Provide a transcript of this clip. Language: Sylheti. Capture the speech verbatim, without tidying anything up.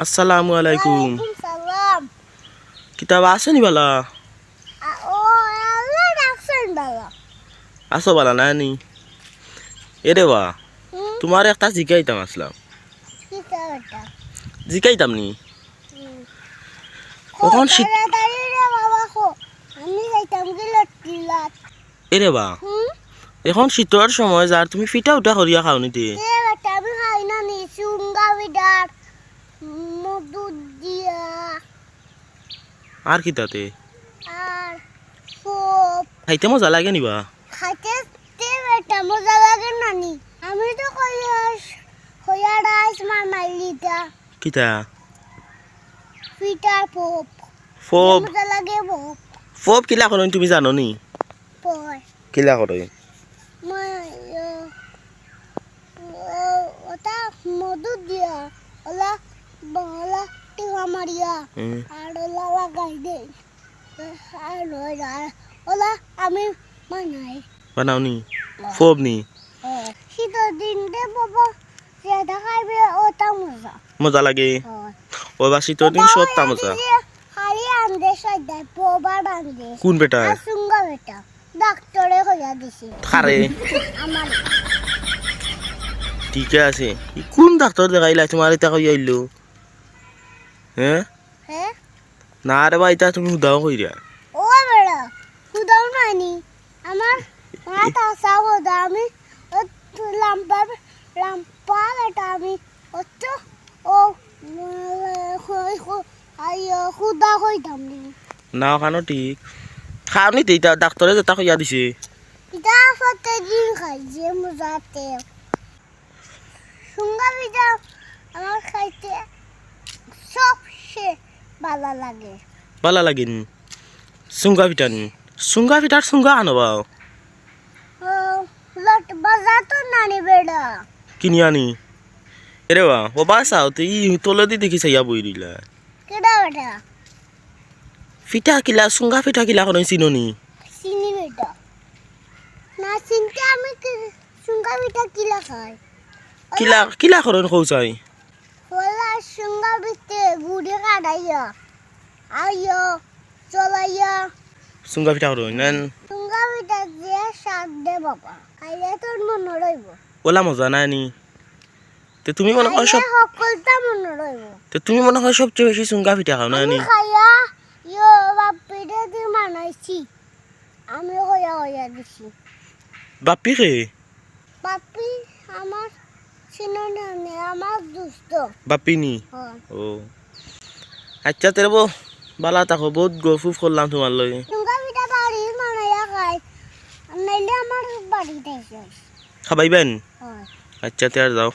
আসসালামু আলাইকুম। ওয়ালাইকুম সালাম। কিতা বা আছো নি বালা? আ, ও, আল্লাহ রাখছইন বালা। আছো বালা না নি? এরে বা, হুম? তুমারে একটা জিকাইতাম আছলাম। কিতা ওটা? জিকাইতাম নি? হুম। অখন শীত তাড়াতাড়ি রে বাবা, কও। আমি যাইতাম গি লটকিলাত। এরে বা, হুম? অখন শীতর সময় যার তুমি পিঠা উঠা করিয়া খাও নি তে? এ বেটা, আমি খাই না নি, চুঙ্গা পিঠার মধু দিয়া। আর কিতা তে? আর ফোপ। খাইতে মজা লাগে নি বা? খাইতে তে বেটা মজা লাগে না নি? আমি তো কইয়া, কইয়া রাইস মামাইলিটা। কিতা? পিঠার ফোপ। ফোপ? মজা লাগে ফোপ। ফোপ কিলা করইন তুমি জানো নি? পয়। কিলা করইন? মই, ও, ও, ওটা মধু দিয়া, ওলা, ওলা টিকা মারিয়া, হুম। আর ওলা লাগাই দেই। আর ওলা, ওলা আমি বানাই। বানাও নি? ও। ফোপ নি? ও। শীতর দিন দে বাবা, যেটা খাইবে ওটা মজা। মজা লাগে? ও। ও বা শীতর দিন ওটা সবটা ওই মজা। যে খালি আনদে সাইডে, ফোপ আর আনদে। কোন বেটা? আর চুঙ্গা বেটা। ডাক্তরে কইয়া দিছে। কারে? আমার। ঠিক আছে। ই কোন ডাক্তর দেখাইলা তোমার ইতা কইয়া আইলো? হ্যাঁ? হ্যাঁ? না রে বা, ইতা তুমি হুদাও কইরা। ও বেটা, হুদাও নানি। আমার মাত আসা হুদা, আমি ও লাম্বা, লাম্বা বেটা আমি। ও তো, ও, উম, কই, কই, আইয়ো, হুদা কইতাম নি। না, অখানো ঠিক। খাও নি তে, ইতা ডাক্তরে যেটা কইয়া দিছে। ইতা প্রত্যেকদিন খাই, যে মজাতে। চুঙ্গা পিঠা আমার খাইতে সবচেয়ে ভালা লাগে। ভালা লাগে নি? চুঙ্গা পিঠা নি? চুঙ্গা পিঠার চুঙ্গা আনো বাও। ও, লট বাজার তো নানি বেটা। কিনি আনি? এরে বা, ও বা চাও, তুই তলেদি দেখি চাইয়া বই রইলা। কেডা বেটা? পিঠা কিলা, চুঙ্গা পিঠা কিলা করইন চিনো নি? চিনি বেটা। না চিনতে আমি কি, চুঙ্গা পিঠা কিলা খাই? কিলা, কিলা করইন কও চাই? ওলা চুঙ্গা পিঠে গুড়ি কাটাইয়া, আইয়ো, চলাইয়া। চুঙ্গা পিঠা করইন না? চুঙ্গা পিঠা যে স্বাদ দে বাবা, খাইলে তোর মনো রইবো। ওলা মজা না নি? তে তুমি মনে হয় সব, খাইলে হকলতা মনো রইবো। তে তুমি মনে হয় সবচেয়ে বেশি চুঙ্গা পিঠা খাও না আমি নি? খাইয়া, ইয়ো, বাপ্পিরে দি বানাইছি। আমি কইয়া কইয়া দিছি। বাপ্পি কে? বাপ্পি আমার চিনো না নি, আমার দোস্ত। বাপ্পি নি? হ্যাঁ। ও। আচ্ছা, তে রে বো, বালা থাকো, বহুত গফ উফ করলাম তোমার লগে। চুঙ্গা পিঠা বাড়িত বানাইয়া খাই, আর নাইলে আমার বাড়িত আইস। খাবাইবেন? হ্যাঁ। আচ্ছা, তে আর যাও।